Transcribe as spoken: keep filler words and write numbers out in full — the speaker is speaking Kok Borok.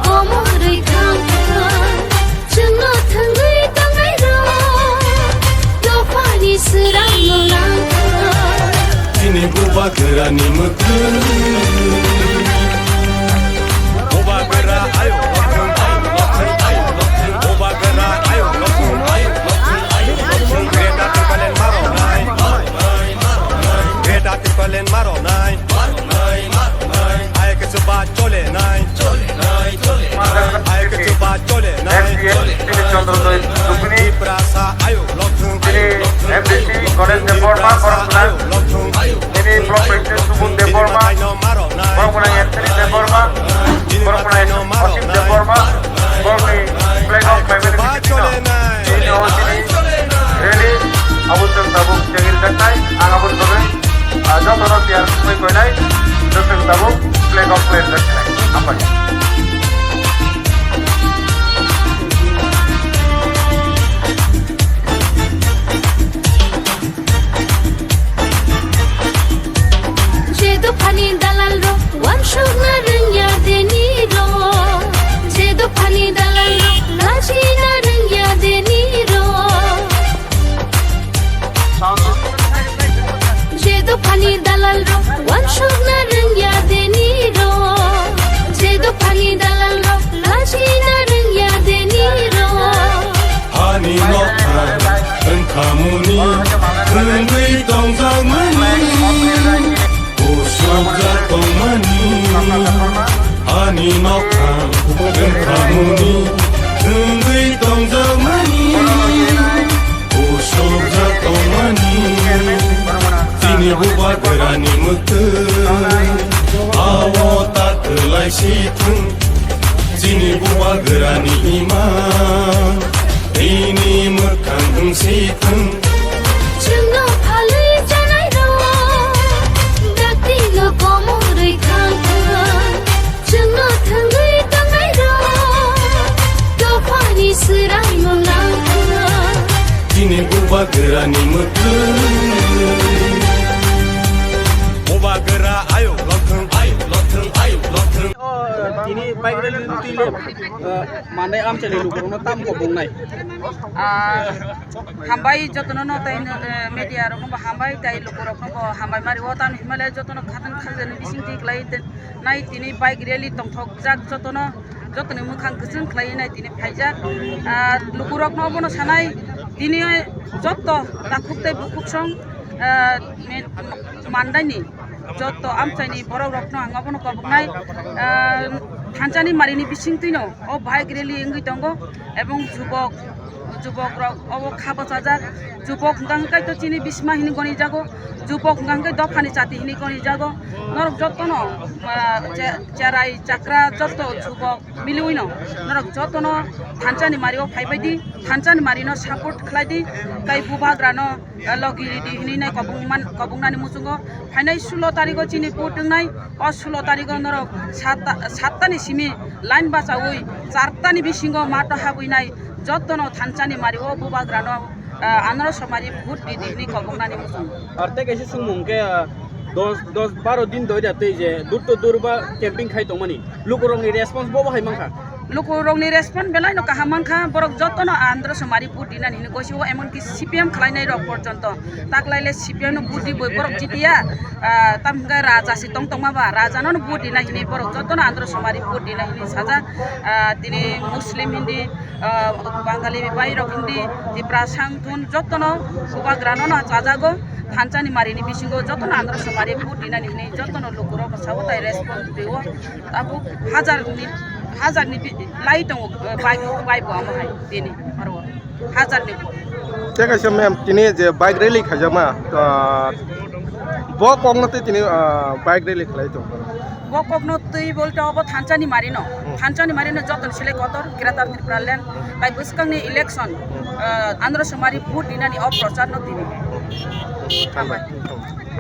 Komorwi thangkha, chwngno thwngwi tongnairok, dophani swrangno langkha. Chini bubagrani mwkhwtwng. Bubagra ayuk lokthwng, ayuk lokthwng, ayuk lokthwng. Bubagra ayuk lokthwng, ayuk lokthwng, ayuk lokthwng. Greater Tipraland maronai, Greater Tipraland maronai. Hai ke chuba chole nai. Hai ke chuba chole nai. M C A Tiprasa ayuk lokthwng. Tini M D C Ganesh Debbarma, Tiprasa ayuk lokthwng. Tini Block President Subun Debbarma, Borokmana Anthony Debbarma, Borokmana Asim Debbarma, Borokni flag off khlaimani bisingtwi no. Tini o tini rally abo chwng tabuk chengri jaknai, ang aboni bagwi, ah, jotono tiyar wngwi koinai, chwng tabuk flag off khlai rijak sinai. Hambai. Je dophani dalal rok wansukna rwngya deni rok, je dophani dalal rok lachina rwngya deni rok. Je dophani dalal rok wansukna rwngya deni rok, je dophani dalal rok lachina rwngya deni rok. Ani nokha wngkhamuni, wngwi tongjakmani. Usukjak tongmani. Ani nokha wngkhamuni, wngwi tongjakmani. Usukjak tongmani. Chini bubagrani mwkhwtwng, awo ta kwlai si thwng. Chini bubagrani ima, ini mwkhang wngsi thwng. Chwngno phalwi chanairok, dakti no komorwi thangkha. Chwngno thwngwi tongnairok, dophani swraimung langkha. Chini bubagrani mwkhwtwng. Bubagra ayuk lokthwng, ayuk lokthwng, ayuk lokthwng. O, tini bike rally twi le, o, mane amchaini lukurokno tam kobongnai. Ah, hambai jotono no tai, eh, media rokno bo hambai tai lukurokno bo hambai mari o tamo himale jotono khatang khaljani bising twi klai nai tini bike rally tongthokjak jotono, jotoni mwkhang kwchwng khlai nai tini phaijak. Ah, lukurokno bono sanai tini joto takhuk tei bukhuk song, ah, me-, mandaini. Joto amchaini borok rokno ang abono koboknai, ah, thanchani marini bisingtwino o bike rally wngwi tongo, ebong jubok, jubok rok obo kha bwchajak, jubok hwnkha hwnkhe to chini bisma hini goni jago, jubok hwnkha hwnkhe dophani chati hini goni jago, norok jotono, ah, che-, cherai chakra joto jubok miliwino norok jotono thanchani mario phaibaidi, thanchani marino support khlaidi, tai bubagrano logi ridi hinwi nai kobong man, kobongnani muchungo. Phainai sulo tarigo chini vote wngnai. O sulo tarigo norok satta, sattani simi line bachaui chartani bisingo mato habwi nai jotono thanchani mari o bubagrano, ah, anoro somari vote ridi hinwi kobongnani muchungo. Ar tei kaisa swngmung khe, ah, dos, dos baro din doi da tei je door to door ba camping khai tongmani. Lukurokni response bo bahai mankha. Lukurokni response belaino kaham mankha, borok jotono Andhra Somari vote dinani hinwi gosi o, emonki C P M khwlainai rok porjonto. Taklaile C P M no vote diboi borok jitiya, ah, tam hwnkhe raja si tong tongma ba, raja no vote dina hinwi borok jotono Andhra Somari vote dina hinwi sajak. Ah, tini Muslim hindi, ah, Bangali bai rok hindi, Tipra Sangthun jotono bubagrano no chajago, thanchani marini bisingo jotono Andhra Somari vote dinani hinwi jotono lukurok no sabo tai response twiwo. Abo hajar ni, hajar ni bi-, lai tongo, eh, bai, bai bo amo hai tini aro hajar ni bo. Tei kaisa ma'am, tini je bike rally khaijakma, ah, bo kokno tei tini, ah, bike rally khlai tongo. Bo kokno twi bolte obo thanchani marino. Hmm. Thanchani marino joton sile kotor Greater Tripura Land. Hmm. Tai bwskangni election, hmm, ah, Andhra Somari vote dinani o prochar no tini. Hmm. Hambai.